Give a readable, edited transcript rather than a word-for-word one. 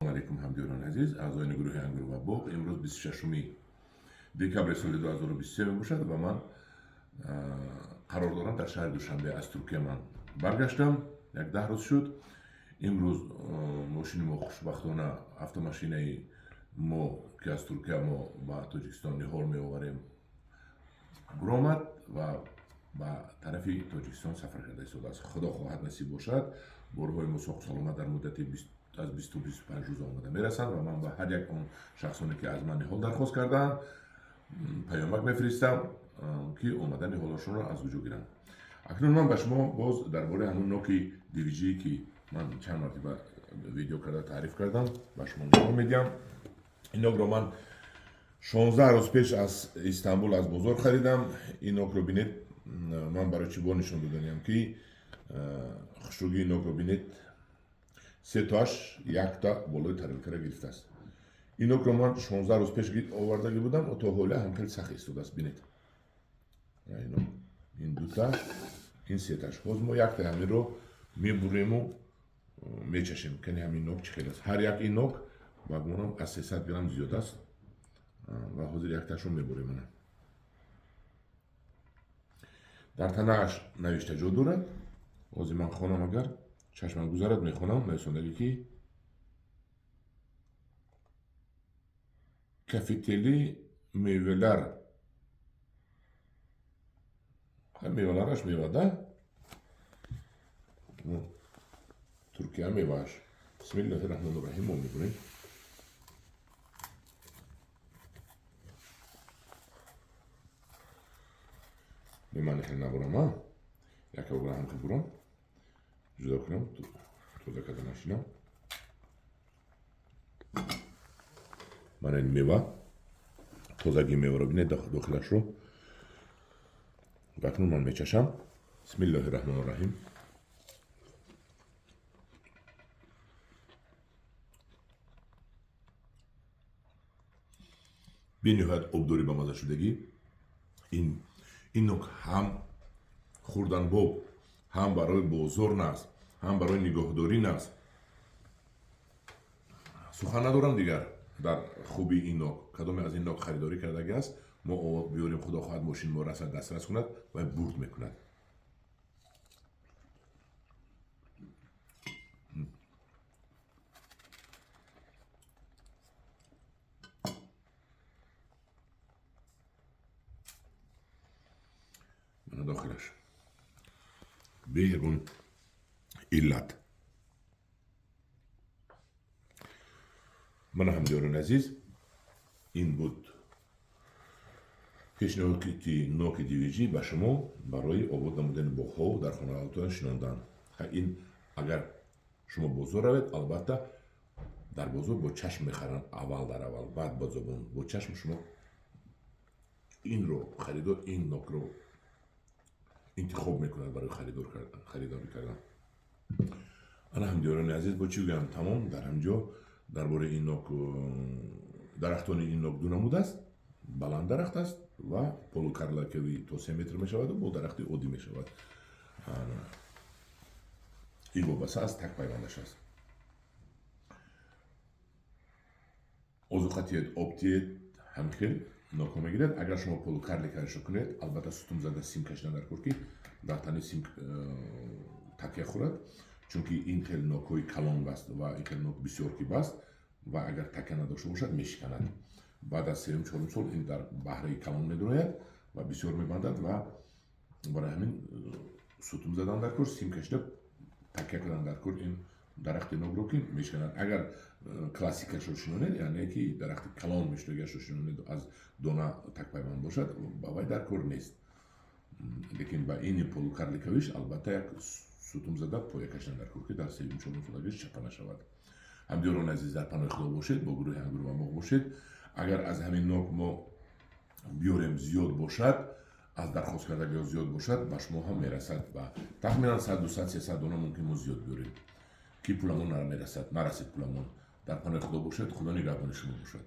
Алейкум, ҳамдиёрони азиз, аъзоёни гурӯҳи Ангур ва боғ. Имрӯз 26 декабри соли 2023 мебошад ва ман қарор дорам дар шаҳри Душанбе. Аз Туркия ман баргаштам, як 10 рӯз шуд. Имрӯз мошини мо, хушбахтона, автомошинаи мо, ки аз Туркия мо ба Тоҷикистон ниҳол меоварем, буромад ва ба тарафи Тоҷикистон сафар карда истодааст. Худо хоҳад, насиб бошад, борҳои мо соҳу саломат дар муддати аз 20-25 рӯз омода мерасанд ва ман ба ҳар як он шахсоне, ки аз ман ниҳол дархост кардаанд, паёмак мефиристам, ки омада ниҳолашонро аз куҷо гиранд. Акнун ман ба шумо боз дар бораи ҳамун ноки дивиҷие, ки ман чанд мартиба видео карда таъриф кардам, ба шумо нишон медиҳам. Ин нокро ман 16 рӯз пеш аз Истанбул аз бозор харидам. Ин нокро бинед, ман барои чӣ бо нишон доданиям, ки хушрӯгии нокро бинед, сетоаш якта болои тарелкара гирифтааст. Ин нокро ман 16 рӯз пеш овардагӣ будам, то ҳола ҳам хеле сахт истодааст. Бинед, ин дуташ, ин сеташ. Ҳоз мо якта ҳаминро мебурему мечашем, кани ҳамин нок чӣ хел аст. Ҳар як ин нок ба гумонам аз 300 грамм зиёд аст ва ҳозир якташро мебурем. Ана, дар танааш навишта ҷо дорад. Ҳозир ман хонам, агар чашмам гузарад, мехонам. Нависондагӣ, ки kaliteli meyveler, мевалараш мева да Туркия мевааш. Бисмиллаҳи раҳмони раҳим. Мо мебурем. Ман хеле набурам, а яка бура ҳам бурам, ҷудо кунам, тоза карда нашинам. Мана ин мева, тозагии меваро бинед, дохилашро. Акнун ман мечашам. Бисмиллоҳи раҳмони раҳим. Бениҳоят обдори бамаза шудагӣ. Ин нок ҳам хӯрданбоб, ҳам барои бозор наст, ҳам барои нигоҳдорӣ наст. Сухан надорам дигар дар хубии ин нок. Кадоме аз ин нок харидорӣ кардагӣ аст, мо биёрем, худо хоҳад, мошин мо расад, дастрас кунад ва бурд мекунад. Мана дохилаш бе ягон иллат. Мана, ҳамдиёрони азиз, ин буд пешниҳоди ноки дивиҷӣ ба шумо барои обод намудани боғҳо, дар хонаҳотон шинондан. Ин агар шумо бозор равед, албатта, дар бозор бо чашм мехаранд аввал, дар аввал, баъд бо забон. Бо чашм шумо инро харидор, ин нокро интихоб мекунад барои харидорӣ кардан. Ана, ҳамдиёрони азиз, бо чӣ гӯям, тамом. Дар ҳамҷо дар бораи ин нок. Дарахтони ин нок ду намуд аст: баланд дарахт аст ва полукарликовый, то 3 метр мешаваду бо дарахти оддӣ мешавад. Ин вобаста аз так пайвандаш аст. Озуқа тиед, об тиед, ҳамин хел нокҳо мегирад. Агар шумо полукарликовый шо кунед, албатта, сутун зада, сим кашидан дар кор, ки дар тани сим такя хӯрад, чунки ин хел нокҳои калон баст ва ин хел нок бисёр ки баст ва агар такя надошта бошад, мешиканад. Баъд аз сеюм, чорум сол ин дар баҳраи калон медурояд ва бисёр мебандад ва барои ҳамин сутун задан дар кор, сим кашида такя кардан дар кор ин дарахти нокро, ки мешиканад. Агар классикашро шинонед, яъне ки дарахти калон мешудагиашро шинонед, аз дона такпайванд бошад, ба вай дар кор нест. Лекин ба ини полукарликовый ш албатта як сутун зада, поя кашидан дар кор, ки дар сеюм, чорум солагиш чапа нашавад. Ҳамдиёрони азиз, дар паноҳи Худо бошед, бо гурӯҳи Ангур ва боғ бошед. Агар аз ҳамин нок мо биёрем, зиёд бошад, аз дархост кардагиҳо зиёд бошад, ба шумо ҳам мерасад. Ба тахминан 100, 200, 300 дона мумкин мо зиёд биёрем, ки пуламон нарасад, нарасед пуламон. Дар паноҳи Худо бошед, Худо нигаҳбони шумо бошад.